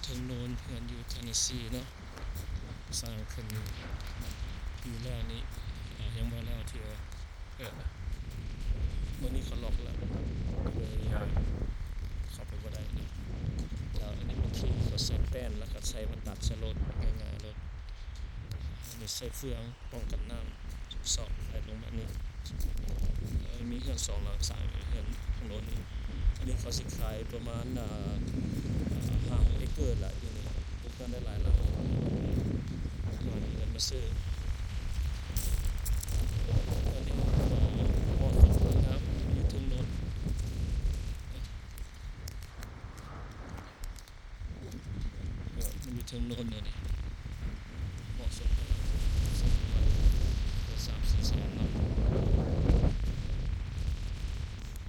ເທິງໂນນ ເຮືອນຢູ່ເທນເນຊີເນາະ ສ້າງຂຶ້ນປີແລ້ວນີ້ ອາ ຍັງບໍ່ແລ້ວເທື່ອ. ເອີ ມື້ນີ້ເຂົາລັອກແລ້ວ ເລີຍ ເຂົ້າໄປບໍ່ໄດ້ເນາະ. ແລ້ວອັນນີ້ບາງທີເຂົາໃສ່ແປ້ນ ແລ້ວກໍໃສ່ບັນດາດໃສ່ລົດ ງ່າຍໆ ລົດ. ອັນນີ້ໃສ່ເຟືອງປ້ອງກັນນ້ຳ ສອກໄປລົງມານີ້. ເອີ ມີເຮືອນສອງຫຼັງ ສາມເຮືອນທາງໂນ້ນນີ້. ອັນນີ້ເຂົາຊິຂາຍປະມານ ອ່າ ຫ້າຫົກເອເກີລະ ຢູ່ນີ້ ປູກນັ້ນໄດ້ຫຼາຍຫຼັງ ເຂົາມີເງິນມາຊື້. ອັນນີ້ເໝາະກັບຄົນງາມ ຢູ່ເທິງໂນ້ນ ມັນຢູ່ເທິງໂນ້ນເລີຍນີ້.